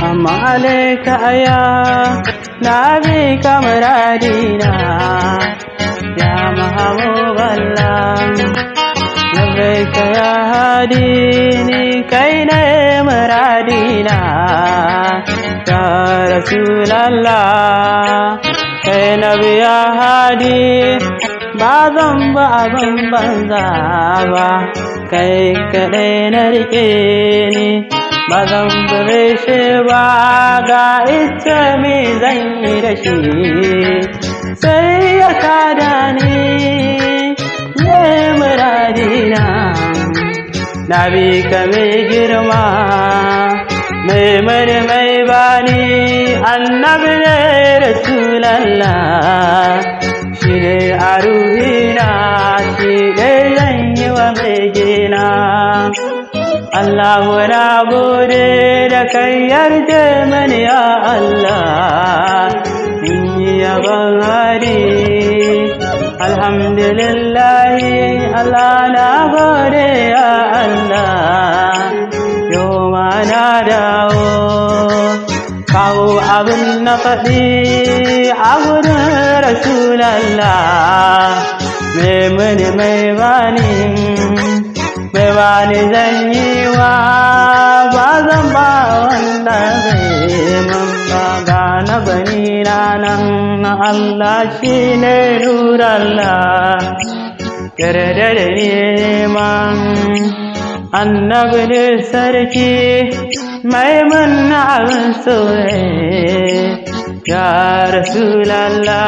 Amma alaika aya na bi kamaradina ya mahabub Allah, labbaika ya hadini, kai ne muradina ya rasulallah, kai nabi ya hadi, ba zan ba abin banza ba, kai kaɗai na riƙe ni, ba zan bure shi ba, ga ita me zan yi da shi, sai ya kada ni ne muradina. Na bi ka mai girma, mai mani mai bani, annabi ne rasulallah, shi ne a ruhina, shi ne zan yi wa mai gina. Allahu na gode da kai yarje mani ya Allah, in yi yaban hari. Alhamdulillahi, Allah na gode ya Allah, yau ma na dawo kawo abin na faɗi a gudun Rasulallah, mai mani mai bani, mai bani zan yi wa, ba zan ba wanda zai man ba, ga na bani na nan na Allah shi ne nurallah, yarda da neman annabi ne sarki mai manna abin soye ya Rasulallah,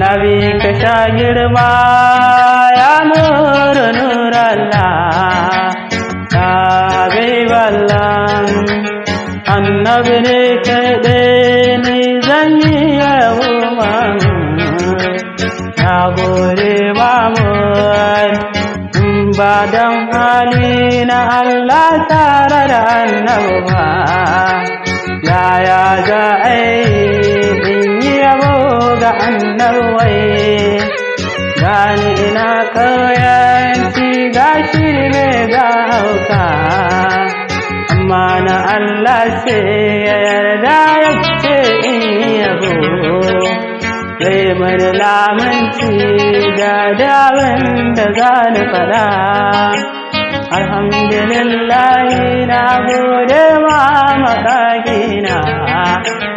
nabi ka sha girma ya nuru nurallah, ya habiballah, annabi ne kaɗai ne zan yi yabo mamu, na gode mamu, ba don hali na Allah tare da annabi ba, yaya za a yi in yi yabo ga annabi? Gani ina ƙauyanci, ga shirme ga hauka, amma na Allah sai ya yarda ya ce in yabo, zai mani lamunci da dabin da za ni faɗa. Alhamdulillahi, na gode ma makakina,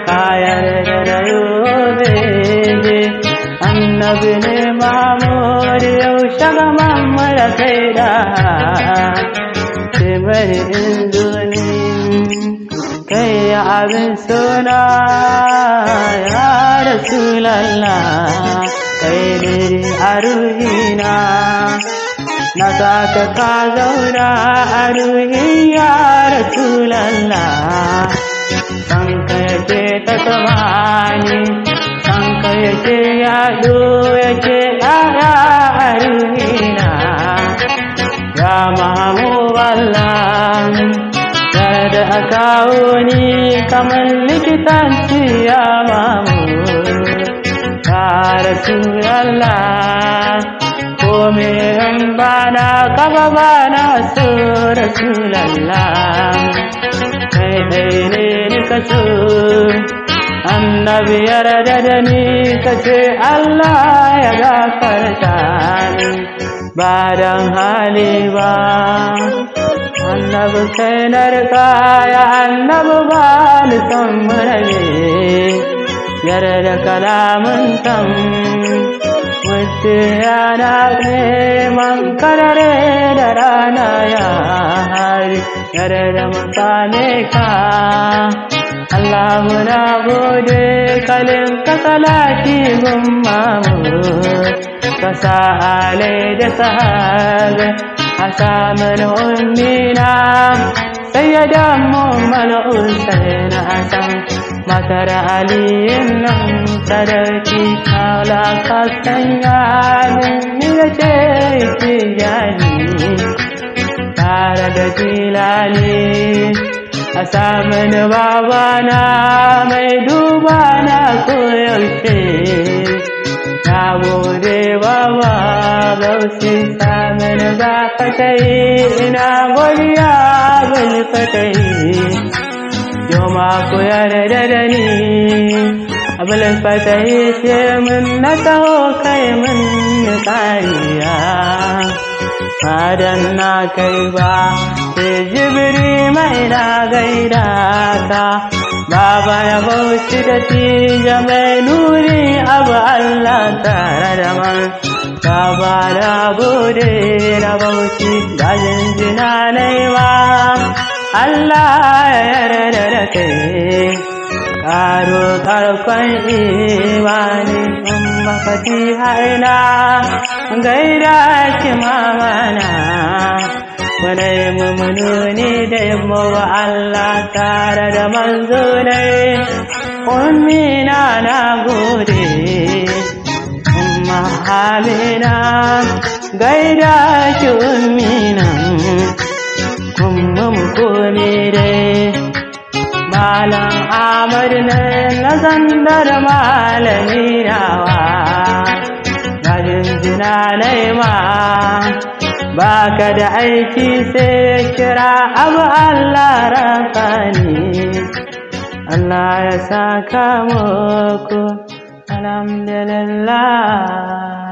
ka yarda da yobe, annabi ne Mahmud, yau shagaman mara kai da sai bari in zo ni kai abin suna ya Rasulallah, kai ne a ruhina, na saka ka zauna a ruhi ya Rasulallah, san ka yake ta tsamani, san ka yake yaɗo yake ɗaya a ruhina ya Mahamud Allah, da a kawo ni kamar likitanci ya mamu ya Rasulallah, kome in bana kaba bana so Rasulallah, kai ɗai ne ni ka so, annabi yarda da ni, ka ce Allah ya gafarta ni, ba don hali ba, annabi kai na rika ya annabi, ba ni son murane, yarda kalamun tam mutu yana neman karare da rana ya hari, yarda mu same ka. Allahu na gode, kalin ka salati gun mamu, ka sa alai da sahabe, a samun ummina sayyadan mu Usain Hassan, matar Aliyin nan sarki, kala ka sanya min ni da ce tijani. da jilani a samun babana mai duba na koyaushe. Na gode baba gausi samun ba fatai, ina godiya bal fatai. Yau ma ku yarda da ni, abul fatai ce min na taho kai min kariya. Fadan na kai ba, sai jibiri mai na gaida ka. Baba ya bauchi da tija mai nuri abu Allah tare da man. Baba na gode na bauchi da jinjina naiwa. Allah ya yarda da kai. Karo karkon imani umma fatiha ina gaida ki mamana. Wane mummununi da yamma wa Allah tare da manzo ne. Ummina na gode. Umma Amina gaida ki ummina. Kuma mu kome dai. Malam Ahmad ne na zandar malami nawa. Na jinjina naima baka da aiki sai kira abu Allah rafani. Allah ya saka muku, alhamdulillah.